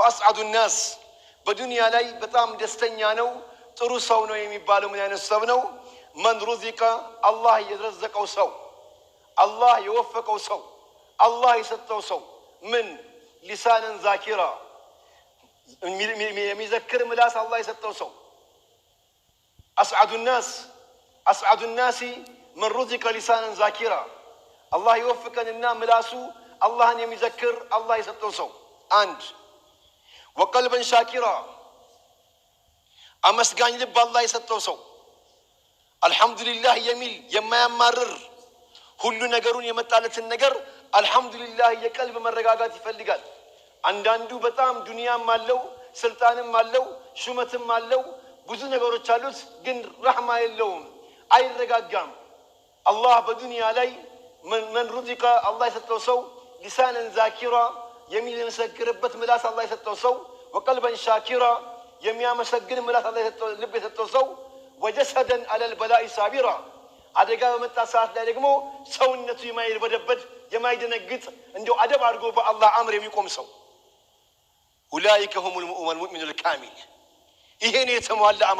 وأسعد الناس በዱንያ ላይ በጣም ደስተኛ ነው፣ ጥሩ ሰው ነው የሚባለው ምን አይነት ሰው ነው? من رزق አላህ የረዘቀው ሰው፣ አላህ የወፈቀው ሰው፣ አላህ የሰጠው ሰው ምን لسانا ذاكرا የሚዘክር ምላስ አላህ የሰጠው ሰው። أسعد الناس أسعد الناس من رزق لسانا ذاكرا አላህ የወፍቀንና ምላሱ አላህን የሚዘክር አላህ የሰጠው ሰው አንድ። وقلبا شاكرا አመስጋኝ ልብ አላህ የሰጠው ሰው፣ አልሐምዱሊላህ የሚል፣ የማያማርር፣ ሁሉ ነገሩን የመጣለትን ነገር አልሐምዱሊላህ የቀልብ መረጋጋት ይፈልጋል። አንዳንዱ በጣም ዱንያም አለው፣ ስልጣንም አለው፣ ሹመትም አለው፣ ብዙ ነገሮች አሉት፣ ግን ረሕማ የለውም፣ አይረጋጋም። አላህ በዱንያ ላይ من رزق አላህ የሰጠው ሰው لسانا ذاكرا የሚመሰክርበት ምላስ አላህ የሰጠው ሰው፣ وقلبا شاكرا የሚያመሰግን ምላስ አላህ የሰጠው ልብ የሰጠው ሰው፣ وجسدا على البلاء صابرا አደጋ በመጣ ሰዓት ላይ ደግሞ ሰውነቱ የማይርበደበድ፣ የማይደነግጥ፣ እንዲያው አደብ አድርጎ በአላህ አምር የሚቆም ሰው أولئك هم المؤمن الكامل ይሄን የተሟላ